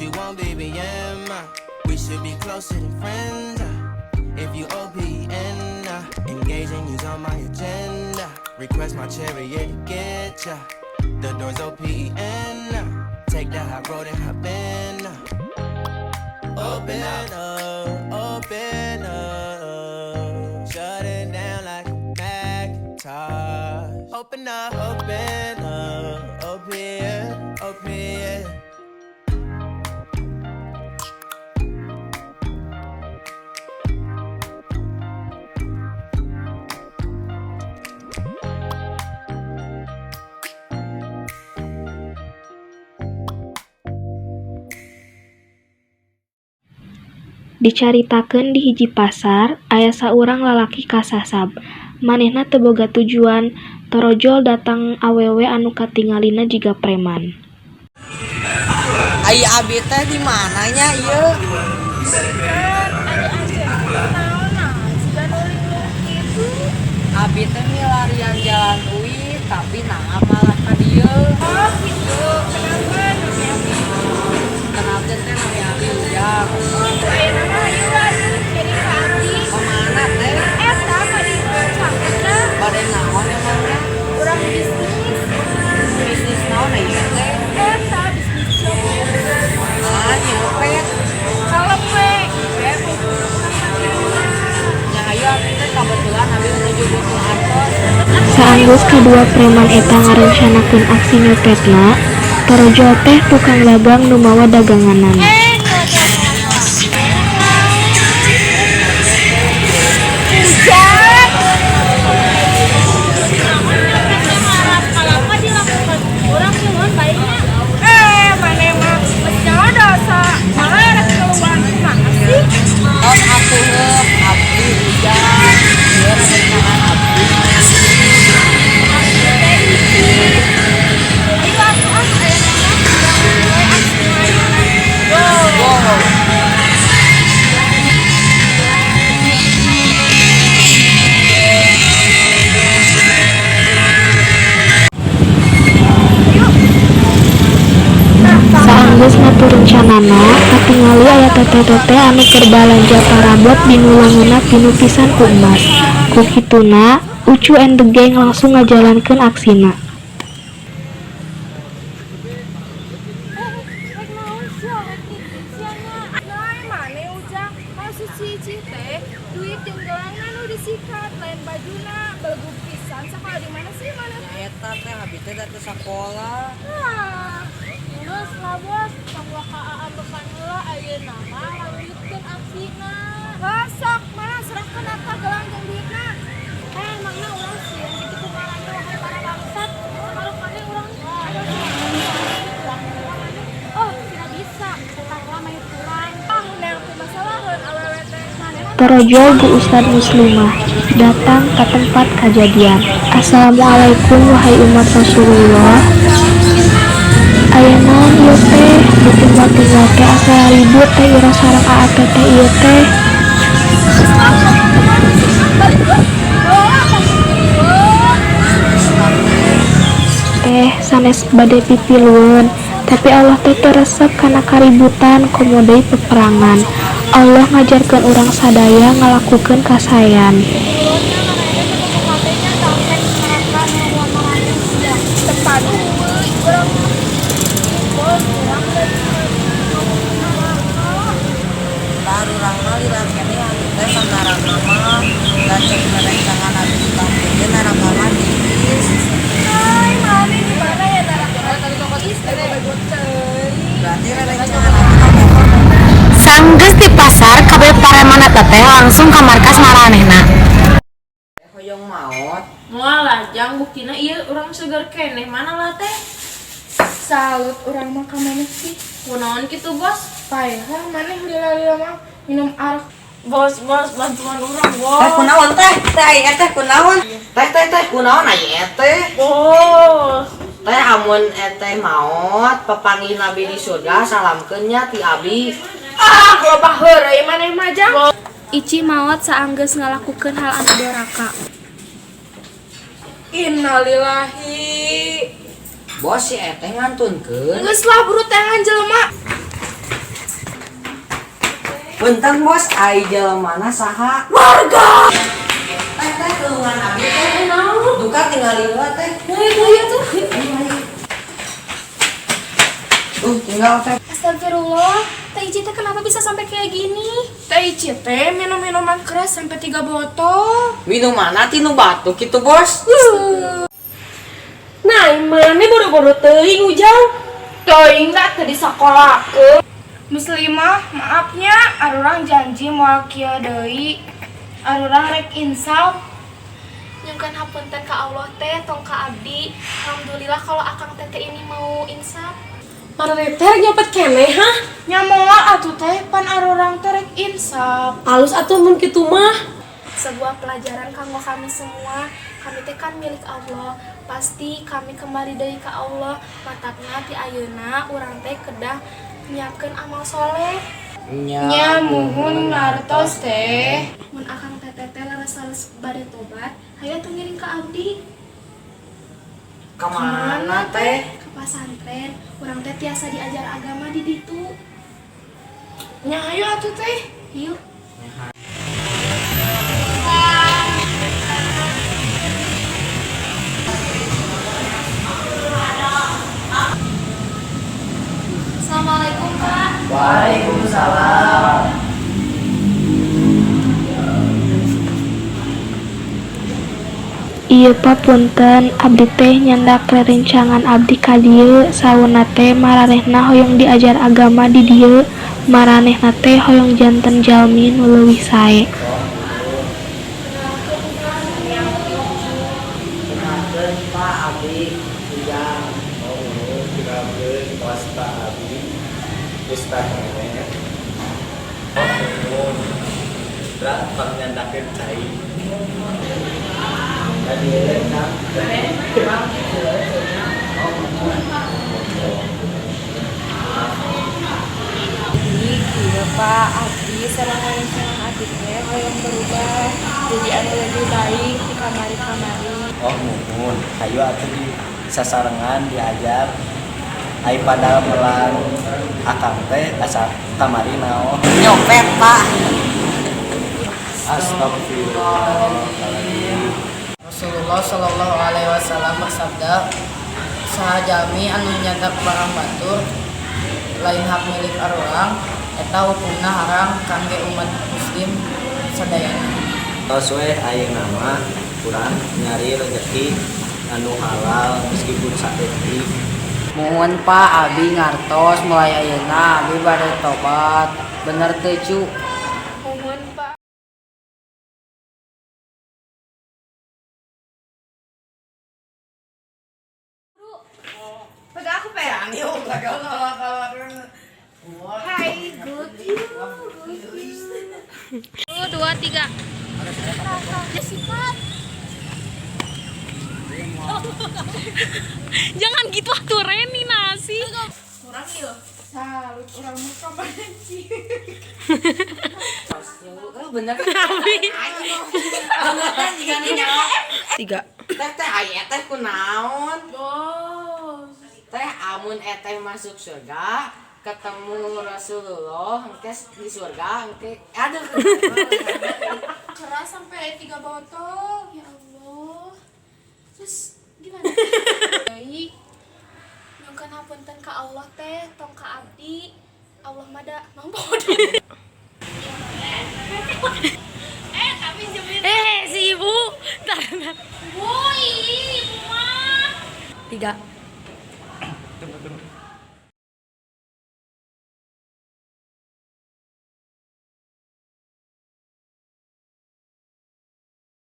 What you want, BBM? We should be closer than friends. If you OPN, engaging you's on my agenda. Request my chariot to get ya. The door's OPN. Take the high road and hop in. Open up, open up. Shut it down like a Macintosh. Open up, open up, open, open. Dicaritakeun di hiji pasar, aya saurang lalaki kasasab. Manehna teu boga tujuan, torojol datang awewe anu katingalina jiga preman. Ai abi teh di mana nya ieu? Ari Aceh naon siga nu linglung kitu? Abi teh milarian jalan uih, tapi naha malah ka dieu. Oh gitu, kenapa nami abi? Kenalkeun teh, nami abi Ujang. Oh, ayeuna mah hayu atuh jadi ka abdi. Ka mana teh? Eta ka dieu cangketna. Bade naon emangnya? Urang bisnis. Bisnis naon ieu teh? Eta bisnis copet. Ah, nyopet. Kalem we, we kumpulna urang ka. Nya hayu, abi teh kebetulan abi menuju butuh artos. Saanggeus kadua preman eta ngarencanakeun aksi nyopetna, torojol teh tukang dagang nu mawa daganganana. Eh, nyopet. Ujang. Kalapa dilakukan urang nyuhun baiknya. Eh, maneh mah geus nyaho dosa. Malah rek keluar kumaha sih? Tos atuh heup, abdi Ujang. Ieu rerencangan abdi. Ayo atuh ah, ayeuna mah urang we aksi ayeuna. Go. Go. Saanggeus ngatur rencanana, katingali aya teteh-teteh anu keur balanja parabot dinu leungeunna pinuh pisan ku emas. Ku kituna, Ucu and the gang langsung ngajalankeun aksina. Eh, rek naon sia, rek nitip sia nya? Nah, maneh Ujang, maksud si Ici teh duit jeung gelangna nu disikat, lain bajuna, belegug pisan sakola di mana sih maneh teh? Eta teh abi teh da teu sakola. Ah, geus lah bos, tong waka ambekan heula, ayeuna mah lanjutkeun aksina. Hah, sok, mana serahkeun eta gelang jeung duitna. Eh, emangna urang sieun kitu ku maraneh, wahai para bangsat? Marukane urang ada. Oh, tidak bisa. Utang lah mayit urang. Ah, neang permasalahan awewe teh. Maneh mah Torojol Bu Ustad Muslimah datang ke tempat kejadian. "Assalamualaikum, wahai umat Rasulullah. Aya naon ieu teh? Ditinggal-tinggal teh asa ribut teh Ira sareng aa teteh ieu teh." Balik lu. Bawa apa? Teh sanes bade pipilueun, tapi Allah teh teu resep kana kaributan komo deui peperangan. Allah ngajarkeun urang sadaya ngalakukeun kasaean. Turunnya mana teh kumaha sampai neraka nu maraneh sia. Tepadu urang bos urang Baru urang mah lila keneh abi teh ka mah da cek rerencangan abi di kampung ge neraka mah tiis. Hai, maneh di mana ya neraka tiis? Bego teuing. Berarti rerencangan abi kabogoh. Sanggeus di pasar, kabeh pareman eta teh langsung ka markas maranehna. Hoyong maot. Moal lah, jang, buktina ieu urang seger keneh, mana lah teh? Salut urang mah ka maneh sih. Kunaon kitu, bos? Paeh lah maneh lila-lila mah minum arak. Bos, bos, bantuan urang, bos. Teh, kunaon teh? Teh, ai teh kunaon? Teh, teh, teh, kunaon ai teh? Bos. Teh, amun eteh maot papanggih Nabi di surga, salamkeun nya ti abi. Ah, loba heureuy maneh mah, jang. Ici maot saanggeus ngalakukeun hal anu doraka. Innalillahi. Bos, si eteh ngantunkeun. Geus lah, buru teangan jelema. Punten bos, ai mana saha? Warga. Teh teh tulungan abdi teh. Duka tinggal lima teh. Ayo tuh. Tinggal teh. Astagfirullah, Teh Ici teh kenapa bisa sampai kayak gini? Teh Ici teh minum minuman keras sampai 3 botol. Minuman tinu batuk gitu bos. Nah, mana boro-boro teuing Ujang? Teuing da teu disakolakeun. Muslimah, maafnya, arurang janji moal kieu deui. Arurang rek insaf. Nyungkeun hapunten ka Allah teh tong ka abdi. Alhamdulillah kalau akang teteh ini mau insaf. Maraneh teh rek nyopet keneh, hah? Nya moal atuh teh, pan arurang teh rek insaf. Alus atuh mun kitu mah. Sebuah pelajaran kanggo kami semua. Kami teh kan milik Allah. Pasti kami kembali deui ka Allah. Matakna ti ayeuna urang teh kedah nyiapkeun amal soleh. Nya muhun ngartos teh. Mun akang teteh teh leres-leres bade tobat, hayu atuh ngiring ka abdi. Kemana teh? Ke pasantren. Urang teh tiasa diajar agama di ditu. Nya hayu atuh teh. Yuk. Assalamualaikum, Pak. Waalaikumsalam. Ieu pa punten, abdi teh nyandak rerencangan abdi ka dieu sauna teh maranehna hoyong diajar agama di dieu, maranehna teh hoyong janten jalmi nu leuwih sae. Kenalkeun Pak, abdi Ujang. Oh, kenalkeun wasta abdi Ustaz Memet. Oh, nuhun. Tra pangnyandakeun cai. Tadi Kang. Jadi kieu Pak, abdi sareng rerencangan abdi teh hoyong berubah jadi anu lebih baik di kamari-kamari. Oh, muhun. Hayu atuh di sasarengan diajar. Ai padahal melang akang teh asa kamari naon. Nyopet Pak. Astagfirullahaladzim. Rasulullah Shallallahu Alaihi Wasallam bersabda, saha jalmi anu nyandak barang batur lain hak milik arurang, eta hukumna haram kangge umat muslim sadayana. Tos weh ayeuna mah kurang nyari rezeki anu halal meskipun saeutik. Muhun Pak, abdi ngartos mulai ayeuna abdi bade tobat. Bener teu cu? Muhun, Pak. Hai, good you, good you. 1, 2, 3. Sikat. Jangan gitu atuh Reni nasi. Kurang ya. Salut urang muka banci. Bener. Tiga. Teh teh aya teh kunaon? Bos. Teh amun eteh masuk surga ketemu Rasulullah engke di surga engke aduh. Keras sampai 3 botol. Ya Allah. Terus gimana? Baik. Nyungkeun hapunten ka Allah teh tong ka abdi. Allah mah da mampu. Eh, si ibu. Tar, tar. Woi, ibu mah. Tiga. Tunggu, tunggu.